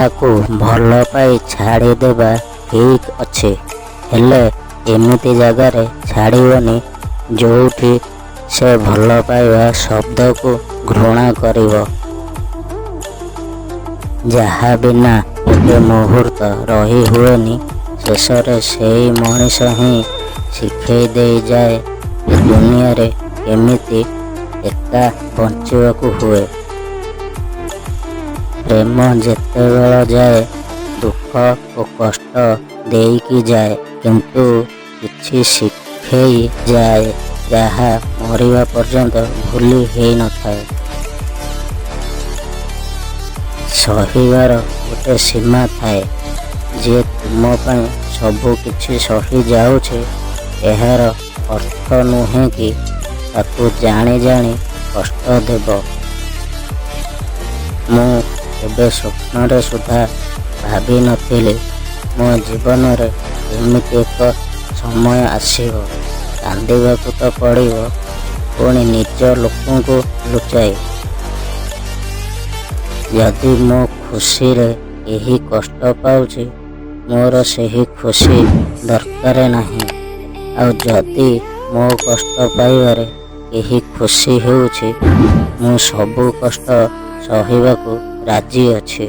କାହାକୁ ଭଲ ପାଇ ଛାଡ଼ିଦେବା ଠିକ୍ ଅଛି, ହେଲେ ଏମିତି ଜାଗାରେ ଛାଡ଼ିବନି ଯୋଉଠି ସେ ଭଲ ପାଇବା ଶବ୍ଦକୁ ଘୃଣା କରିବ। ଯାହା ବିନା ଗୋଟେ ମୁହୂର୍ତ୍ତ ରହି ହୁଏନି, ଶେଷରେ ସେଇ ମଣିଷ ହିଁ ଶିଖେଇ ଦେଇଯାଏ ଏ ଦୁନିଆରେ କେମିତି ଏକା ବଞ୍ଚିବାକୁ ହୁଏ। ପ୍ରେମ ଯେତେବେଳ ଯାଏ, ଦୁଃଖ ଓ କଷ୍ଟ ଦେଇକି ଯାଏ, କିନ୍ତୁ କିଛି ଶିଖେଇ ଯାଏ ଯାହା ମରିବା ପର୍ଯ୍ୟନ୍ତ ଭୁଲି ହେଇନଥାଏ। ସହିବାର ଗୋଟେ ସୀମା ଥାଏ। ଯିଏ ତୁମ ପାଇଁ ସବୁ କିଛି ସହି ଯାଉଛି, ଏହାର ଅର୍ଥ ନୁହେଁ କି ତାକୁ ଜାଣି ଜାଣି କଷ୍ଟ ଦେବ। ମୁଁ କେବେ ସ୍ୱପ୍ନରେ ସୁଦ୍ଧା ଭାବିନଥିଲି ମୋ ଜୀବନରେ ଏମିତି ଏକ ସମୟ ଆସିବ, କାନ୍ଦିବାକୁ ତ ପଡ଼ିବ, ପୁଣି ନିଜ ଲୋକଙ୍କୁ ଲୁଚାଇ। ଯଦି ମୋ ଖୁସିରେ କେହି କଷ୍ଟ ପାଉଛି, ମୋର ସେହି ଖୁସି ଦରକାର ନାହିଁ। ଆଉ ଯଦି ମୋ କଷ୍ଟ ପାଇବାରେ କେହି ଖୁସି ହେଉଛି, ମୁଁ ସବୁ କଷ୍ଟ ସହିବାକୁ ରାଜି ଅଛି।